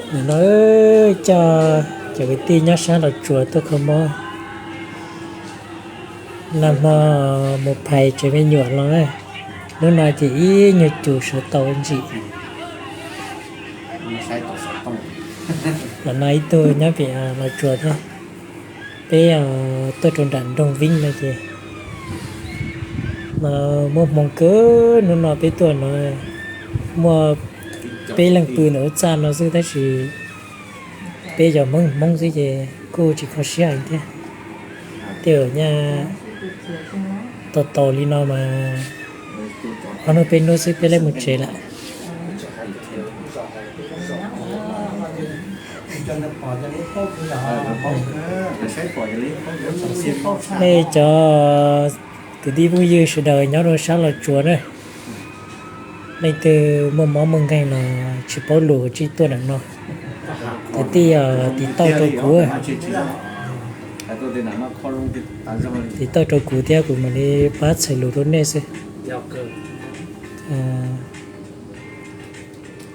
Nim no coj cov kwv tij nyob sab Los Tsuas tuaj kho mob. Nag hmo mus phais tsev me nyuam los, hnub no ces ib nyuag cum sawv tau ntsim. Los no ib tug nyob pem Los Tsuas thiab, peb tuaj rau nram nroog Vib no ces muaj hmoo kawg. Hnub no peb tuaj no muaj peb leeg pw ntawm lub txaj no xwb tab sis peb cov Hmoob Hmoob xwb ces kuj tsis kho siab heev thiab. Tej zaum nyaj tau tau li no mas ob hnub peb hnub xwb peb lawv mus tsev lawm. Nej cov kwv tij phooj ywg sawv daws nyob rau sab Los Tsuas na, leej twg muaj mob muaj nkeeg los tsis paub lus tsij tuaj ntawm no. Kwv tij tiv tauj rau kuv, tiv tauj rau kuv thiab kuv mam li pab txhais lus rau nej xwb.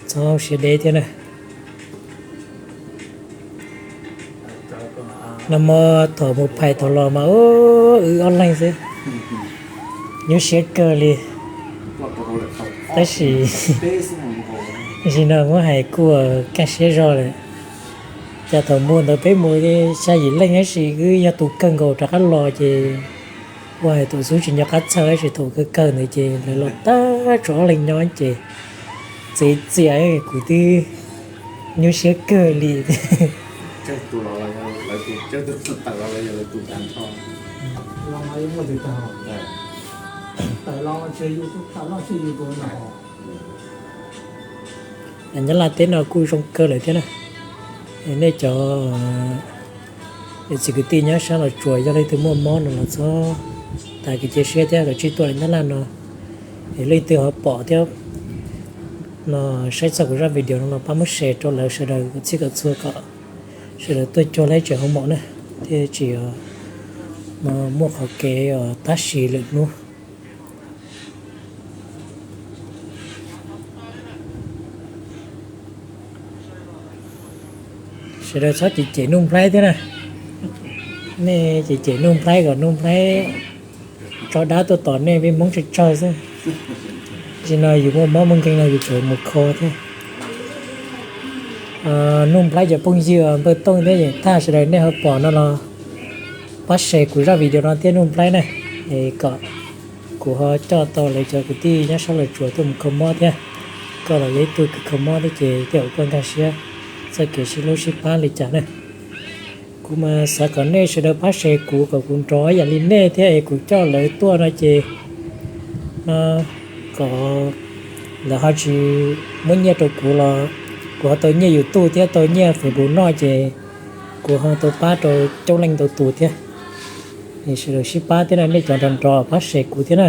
Txhob siab deb thiab na. Nag hmo thaum mus phais thaum los mas wb ob leeg xwb, nyuaj siab kawg li. Tab sis tam sim no muab hais kuj kaj siab zog lawm. Cas thaum mus ntawd peb mus xya yim leej tab sis wb yog tus kawg nkaus rov qab los ces ua hais tus xub tsis nco qab txhawj tab sis thaum kawg kawg ntawd ces lawv los tag tsuas ob leeg nyob ces txiav txiav kuv twb nyuaj siab kawg li. Nyab Laj teb no kuj zoo kawg lawm thiab na. Nej cov txiv kwv tij nyob sab Los Tsuas yog leej twg muaj mob no los txhob tas kev cia siab thiab kom tsij tuaj Nyab Laj no. Es leej twg ho pom thiab no saib txog kuv zaj video no los pab muab share rau lawv sawv daws kom txhij kom txhua kom sawv daws tuaj cuag lawv tseem hauv mom na, thiaj tsis muaj qhov kev tab sis lwm hnub. Sawv daws txhob cem cem Nuj Nplhaib thiab na. Nej cem cem Nuj Nplhaib kom Nuj Nplhaib tso dab tuaj tos nej peb Hmoob tsawg tsawg xwb. Tam sim no yus muaj mob muaj nkeeg no yus tseem mus kho thiab. Nuj Nplhaib cov phooj ywg Npawg Tooj thiab Yeem Thaj sawv daws nej ho pom no los pab share kuv zaj video no thiab Nuj Nplhaib na, es kom kuv ho coj tau lawv cov kwv tij nyob sab Los Tsuas tuaj mus kho mob thiab. Koj los yog ib tug kws kho mob thiab ces tej zaum koj nkag siab txoj kev sib hlub sib pab li cas na. Kuv mas xav kom nej sawv daws pab share kuv kom kuv nrov yam li nej thiab es kuv coj lawv tuaj no ces no kom lawv ho tsis muab nyiaj rau kuv los kuv ho tau nyiaj YouTube thiab tau nyiaj Facebook noj ces kuv ho tau pab rau coob leej ntau tus thiab. Es sawv daws sib pab thiab na, nej cov nrov nrov pab share kuv thiab na.